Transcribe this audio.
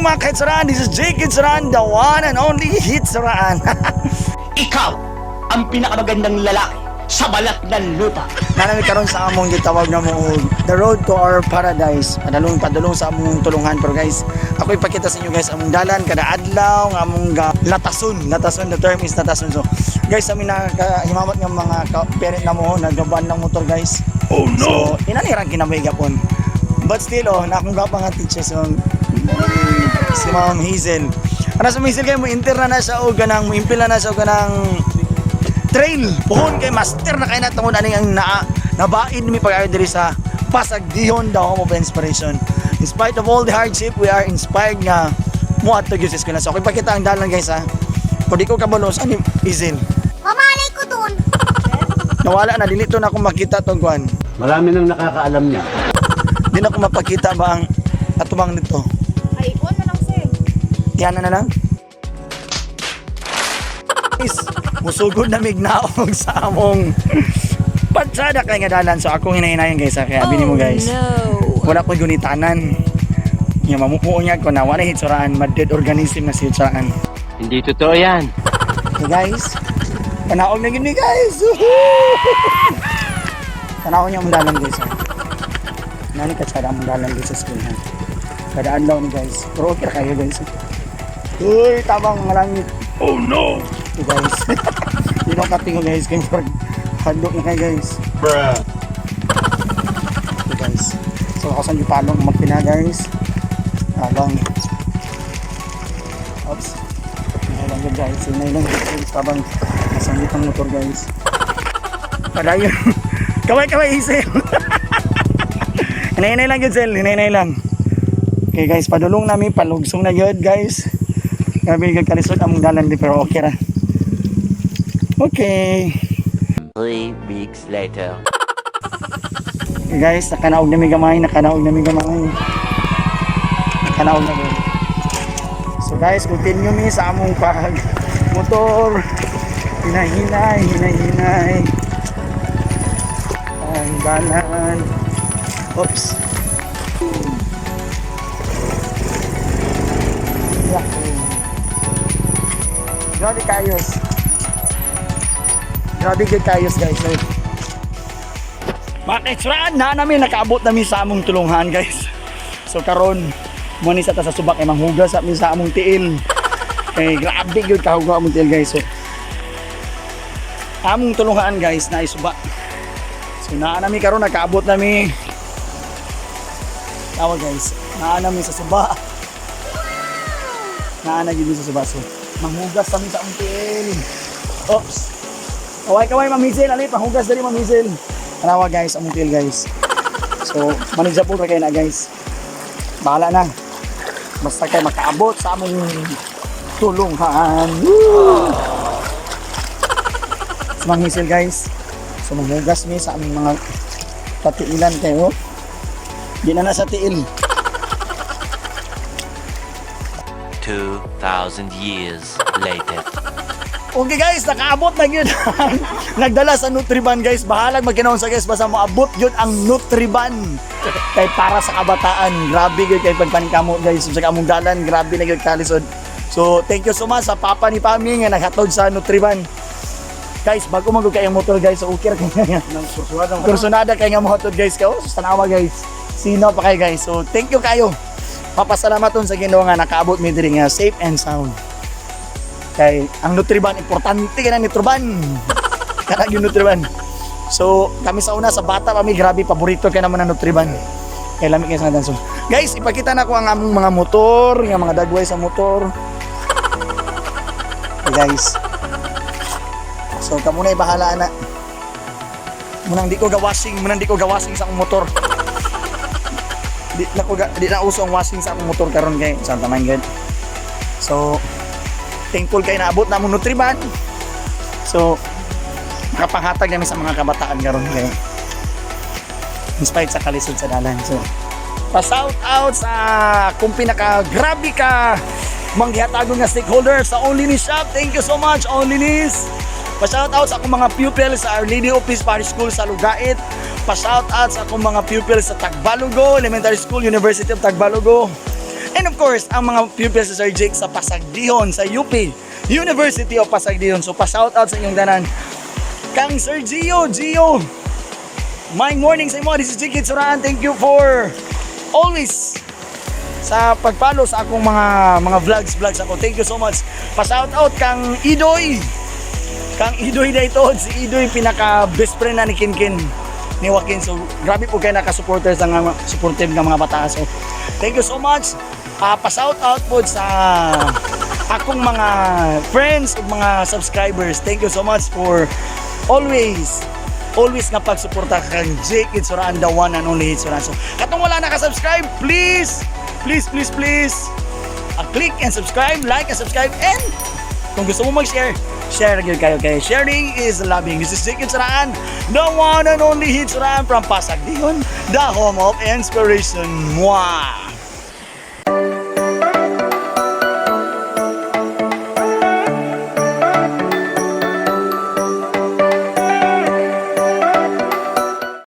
Morning, mga kahitsuraan! This is Jake Hitsuraan, the one and only Hitsuraan. Ikaw ang pinakamagandang lalaki sa balat ng lupa. Naa mi karon sa among gitawag na mo the road to our paradise. Padulong padulong sa among tulungan, pero guys, ako ipakita sa inyo, guys, among dalan kada adlaw nga among latason. Latason, the term is latason. So, guys, sa nakahimamat nga mga parent na mo nagaban ng motor, guys. Oh So, inani ra kinamay gapon. But still, oh, na akong gapa nga teacher si Ma'am Hazel. Ano sa Hazel kay mo enter na na siya og ganang mo impil na na siya og ganang trail. Puhon kay master na kay na tungod aning ang na nabain mi pag diri sa Pasagdihon, the home of inspiration. In spite of all the hardship, we are inspired nga mo adto gyud sa eskwela. So, ako ipakita ang dalan, guys, ha. Kung di ko kabalo sa ni Hazel. Mamalay ko dun. Nawala na, dili to na akong makita tong kuan. Marami nang nakakaalam niya. Di na ako mapakita ba ang atubang nito. Ay, kuha na lang, sir. Yan na na lang. Guys, musugod na mignaog sa among patsada kay nga dalan. So akong hinahinayan, guys, ha, kaya abi nimo, guys. No. Wala ko'y gunitanan. Nga mamuo niya ko na wala hitsuraan, ma-dead organism na si hitsuraan. Hindi totoo yan. Okay guys, tanaog na gini, guys. Woohoo! Tanaw niya ang dalan, guys, ha. Nani katsada ang dalan, guys, sa school, ha. Kada adlaw ni, guys. Pero okay ra kayo, guys. Uy, tabang nga langit. Oh no! Okay, guys. Di na katingo, guys, kay murag handok na kay, guys. Bruh. Okay guys. So ako sa palong makina, guys. Along. Oops. Hinay lang yun, guys. Hinay lang yun, guys. Tabang nasangit ang motor, guys. Padayon. Kaway kaway, Isel. Hinay lang yun, Sel. Hinay lang. Okay guys, padulong nami, palugsong na yun, guys. Grabe yung kalisod among dalan di, pero okay ra. Okay. 3 weeks later. Okay, guys, nakanaog na mi gamay, nakanaog na mi gamay. Nakanaog na mi. So guys, continue mi sa among pag motor. Hinahinay, hinahinay. Ang dalan. Oops. Yeah. Grabe kayos. Grabe gyud kayos, guys. So, mga kaitsraan na namin nakaabot namin sa among tulunghan, guys. So karon mo ni sa ta sa subak kay manghugas sa amin sa among tiil. Kay grabe gyud kahuga among tiil, guys. So among tulunghan, guys, na isuba. So naa nami karon, nakaabot nami. Tawa, guys. Naa nami sa suba. Naa na gyud mi sa suba. So manghugas kami sa among tiil. Oops. Kaway kaway, Ma'am Hazel, ali panghugas dali, Ma'am Hazel. Tanawa, guys, among tiil, guys. So, manageable ra kayo na, guys. Bahala na. Basta kay makaabot sa among tulunghan. Woo! So, Ma'am Hazel, guys. So manghugas mi sa aming mga patiilan kayo. Di na na sa tiil. 2,000 years later. Okay guys, nakaabot na yun. Nagdala sa Nutriban, guys. Bahalag magkinaon sa, guys, basta moabot yun ang Nutriban. Kay para sa kabataan. Grabe yun kay pagpaningkamot, guys. Sa among dalan, grabe na yun kalisod. So, thank you so much sa papa ni Pami nga naghatod sa Nutriban. Guys, bago magug kayong motor, guys, so okay ra kay nga. Kursunada kay nga mohatod, guys. Kao, so, tanawa, guys. Sino pa kayo, guys. So, thank you kayo. Papasalamaton sa Ginoo nga nakaabot mi diri nga safe and sound. Kay ang Nutriban, importante ka na Nutriban. Kana yung Nutriban. So, kami sa una, sa bata kami, grabe, paborito kay naman ang Nutriban. Kay lami kay sa so, guys, ipakita na ko ang among mga motor, nga mga dagway sa motor. Okay, guys. So, kamo na bahala na. Munang di ko gawashing sa akong motor. Di na uso ang washing sa akong motor karon kay Santa man gud. So, thankful kay naabot na among Nutriban. So, nakapanghatag namin sa mga kabataan karon kay in spite sa kalisod sa dalan. So, pa-shout out sa kung pinaka grabe ka manggihatagon nga stakeholder sa Only Shop. Thank you so much, Only. Pa-shout out sa akong mga pupils sa Our Lady of Peace Parish School sa Lugait. Pa-shout out sa akong mga pupils sa Tagbalugo Elementary School, University of Tagbalugo. And of course, ang mga pupils sa Sir Jake sa Pasagdihon, sa UP, University of Pasagdihon. So pa-shout out sa inyong tanan. Kang Sir Gio, Gio, my morning sa imo. This is Jake Hitsuraan. Thank you for always sa pag-follow sa akong mga vlogs ako. Thank you so much. Pa-shout out kang Idoy. Kang Idoy na ito. Si Idoy, pinaka best friend na ni Kinkin ni Joaquin. So grabe po kayo naka-supporters ang mga supportive ng mga bata. So thank you so much. Pa-shout out po sa akong mga friends ug mga subscribers. Thank you so much for always always nga pagsuporta kang Jake Itsuraan, the one and only Itsuraan. So, katong wala naka-subscribe, please, please, please, please, click and subscribe, like and subscribe, and kung gusto mo mag-share, share gyud kayo kay sharing is loving. This is Jake Itsuraan, the one and only Hitsuraan from Pasagdihon, the home of inspiration. Mwah!